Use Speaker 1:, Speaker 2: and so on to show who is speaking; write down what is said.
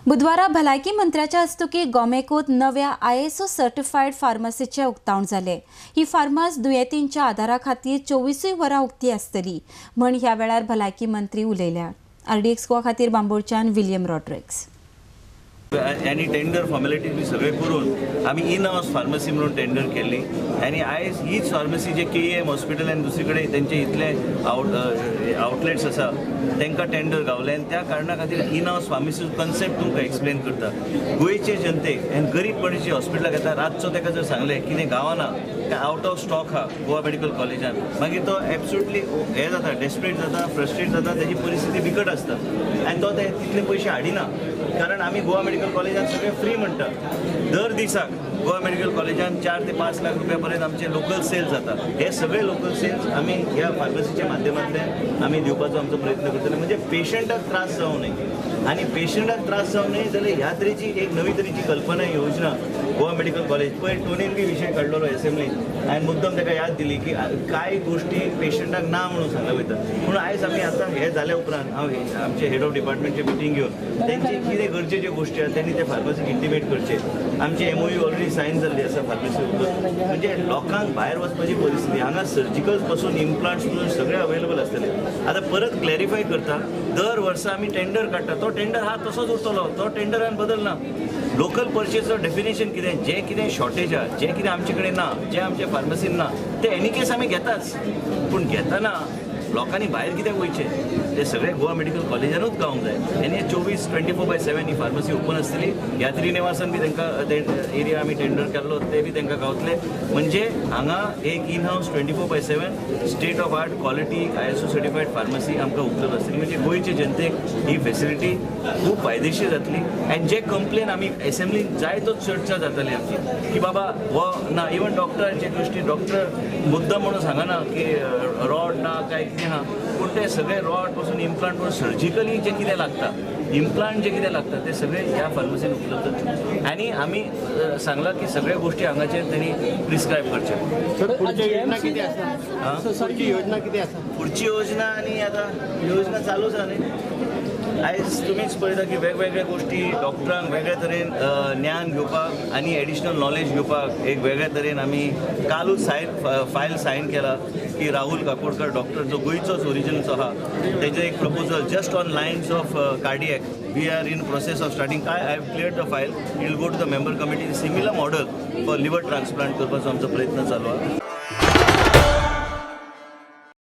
Speaker 1: बुधवारा भलायकी मंत्र्याच्या हस्तुकीं गोमेकॉत नव्या ISO certified फार्मासीचें उक्तावण जालें. ही फार्मास दुयेंतींच्या आदारा खातीर 24 वरां उक्ती आसतली म्हण ह्या वेळार भलायकी मंत्री उलयल्या. RDX Goa खातीर बांबोळच्यान विलियम रॉड्रिक्स.
Speaker 2: आनी टेंडर फॉर्मेलिटीज बी सगळें करून आमी इन हावस फार्मसी म्हणून टेंडर केल्ली आनी आयज हीच फार्मसी जे KEM hospital आनी दुसरे कडेन तेंचे इतले आउटलेट्स आसा तांकां टेंडर गावले आनी त्या कारणा खातीर इन हावस फार्मसी कन्सेप्ट तुमकां एक्सप्लेन करता. गोंयचे जनतेक आनी गरीब पणजे हॉस्पिटलाक येता रातचो ताका जर सांगलें कितें गावना काय आवट ऑफ स्टॉक आहा गोवा मेडिकल कॉलेजान, मागीर तो एब्सोल्युटली हें जाता, डेस्परेट जाता, फ्रस्ट्रेट जाता, तेजी परिस्थिती बिकट आसता आनी तो ते तितले पयशे हाडिना. कारण आमी गोवा मेडिकल कॉलेजान सगळें फ्री म्हणटा. दर दिसाक गोवा मेडिकल कॉलेजान 4 ते 5 लाख रुपया पर्यंत आमचे लोकल सेल्स जाता. हे सगळे लोकल सेल्स आमी ह्या फार्मसीच्या माध्यमांतल्यान आमी दिवपाचो आमचो प्रयत्न करतले. म्हणजे पेशंटाक त्रास जावं नये आनी पेशंटाक त्रास जावं नये जाल्यार ह्या तरेची एक नवी तरेची कल्पना योजना गोवा मेडिकल कॉलेज पयर टोनीन बी विशय काडलेलो एसेंब्लीन हांवें मुद्दम ताका याद दिली की कांय गोश्टी पेशंटाक ना म्हणून सांगल्या वयता. पूण आयज आमी आतां हें जाल्या उपरांत हांव आमचे हेड ऑफ डिपार्टमेंटचे मिटींग घेवन तेंचे कितें गरजेच्यो गोश्टी आसा तेणी ते फार्मासीक इंटिमेट करचे. आमचे MOU already सायन जाल्ली आसा फार्मासी उदक. म्हणजे लोकांक भायर वचपाची परिस्थिती हांगा सर्जिकल्स पासून इम्प्लांट्स पासून सगळे अवेलेबल आसतले. आतां परत क्लॅरिफाय करता, दर वर्सा आमी टेंडर काडटा, तो टेंडर हा तसोच उरतलो, तो टेंडरान बदलना. लोकल पर्चेसचो डेफिनेशन कितें, जें कितें शॉर्टेज आहा, जें कितें आमचे कडेन ना, जें आमच्या फार्मासीन ना, तें एनी केस आमी घेताच. पूण घेतना लोकांनी भायर कित्याक वयचें, ते सगळे गोवा मेडिकल कॉलेजानूच गावंक जाय. आनी 24/7 ही फार्मासी ओपन आसतली. यात्री निवासान बी तांकां ते एरिया आमी टेंडर केल्लो ते बी तांकां गावतले. म्हणजे हांगा एक in house 24/7 state of art quality ISO certified pharmacy आमकां उपलब्ध आसतली. म्हणजे गोंयचे जनतेक ही फेसिलिटी खूब फायदेशीर जातली. आनी जे कंप्लेन आमी एसेंब्लीन जायतो चर्चा जाताली आमची की बाबा हो ना, इवन डॉक्टरांचे गोश्टी डॉक्टर मुद्दम म्हणून सांगना की रॉड ना काय कितें ना, पूण ते सगळे रॉड पासून इम्प्लांट पासून सर्जिकली जे कितें लागता, इम्प्लांट जे कितें लागता ते सगळे ह्या फार्मसीन उपलब्ध. आनी आमी सांगलां की सगळ्या गोश्टी हांगाचेर तेणी प्रिस्क्रायब करचे.
Speaker 3: पुढची योजना कितें आसा?
Speaker 2: पुढची योजना आनी आतां योजना चालूच आहा न्ही. आयज तुमीच पळयता की वेगवेगळ्या गोश्टी डॉक्टरांक वेगळे तरेन ज्ञान घेवपाक आनी एडिशनल नॉलेज घेवपाक एक वेगळे तरेन आमी कालूच फायल सायन केला की राहुल काकोडकर डॉक्टर जो गोंयचोच ओरिजिनचो आहा तेजें एक proposal just on lines of cardiac we are in process of starting. काय I have clear the file, it will go to the member committee. Similar model for liver transplant करपाचो आमचो प्रयत्न चालू आहा.